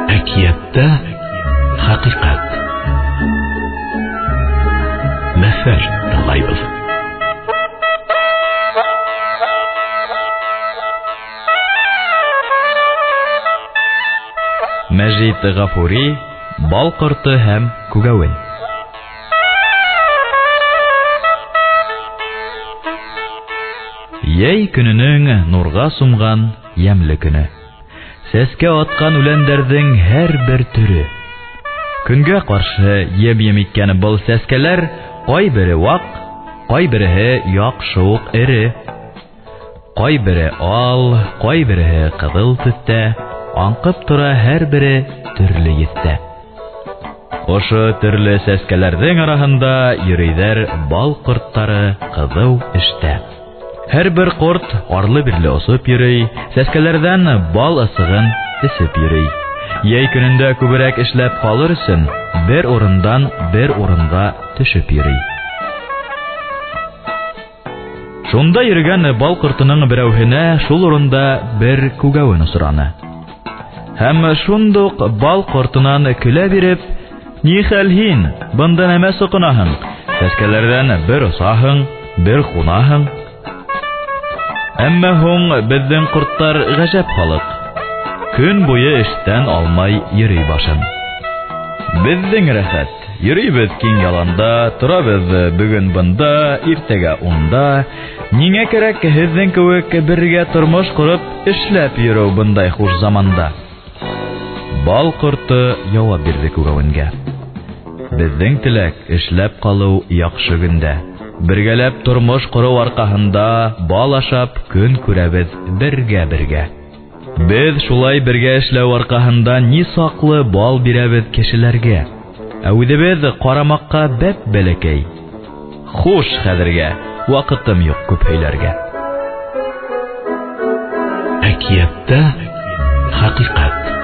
Әкиәттә хәҡиҡәт. Мәҫәл тыңлайбыҙ. Мәжит Ғафури, Бал ҡорто һәм күгәүен. Йәй көнөнөң нурға сумған йәмле көнө. Сәскә атҡан үләндәрҙең һәр бер төрө. Көнгә ҡаршы ем-ем иткән был сәскәләр ҡай бере ваҡ, ҡай береһе яҡшы уҡ эре. Ҡай бере ал, ҡай береһе ҡыҙыл төҫтә, аңҡып тора һәр бере төрлө еҫтә. Ошо төрлө сәскәләрҙең араһында йөрөйҙәр бал ҡорттары ҡыҙыу эштә. Һәр бер ҡорт арлы-бирле осоп йөрөй, сәскәләрҙән бал ысығын эсеп йөрөй. Йәй көнөндә күберәк эшләп ҡалыр өсөн бер урындан бер урынға төшөп йөрөй. Шунда йөрөгән бал ҡортоноң берәүһенә шул урында бер күгәүен осраны. Һәм шундуҡ бал ҡортонан көлә биреп: "Ни хәл һин? Бында нәмә соҡонаһың? Сәскәләрҙән бер осаһың, бер ҡунаһың." Әммә һуң беҙҙең ҡорттар ғәжәп халыҡ. Көн буйы эштән алмай йөрөй башын. Беҙҙең рәхәт. Йөрөйбөҙ киң яланда, торабыҙ бөгөн бында, иртәгә унда. Ниңә кәрәк һеҙҙең кеүек бергә тормош ҡороп эшләп йөрөү бындай хуш заманда? Бал ҡорто яуап бирҙе күгәүенгә. Беҙҙең теләк эшләп ҡалыу яҡшы көндә. Бергәләп тормош ҡороу арҡаһында бал ашап көн күрәбеҙ бергә-бергә. Беҙ шулай бергә эшләү арҡаһында ни саҡлы бал бирәбеҙ кешеләргә. Ә үҙебеҙ ҡарамаҡҡа бәп-бәләкәй. Хуш хәҙергә, ваҡытым юҡ күп һөйләргә. Әкиәттә хәҡиҡәт.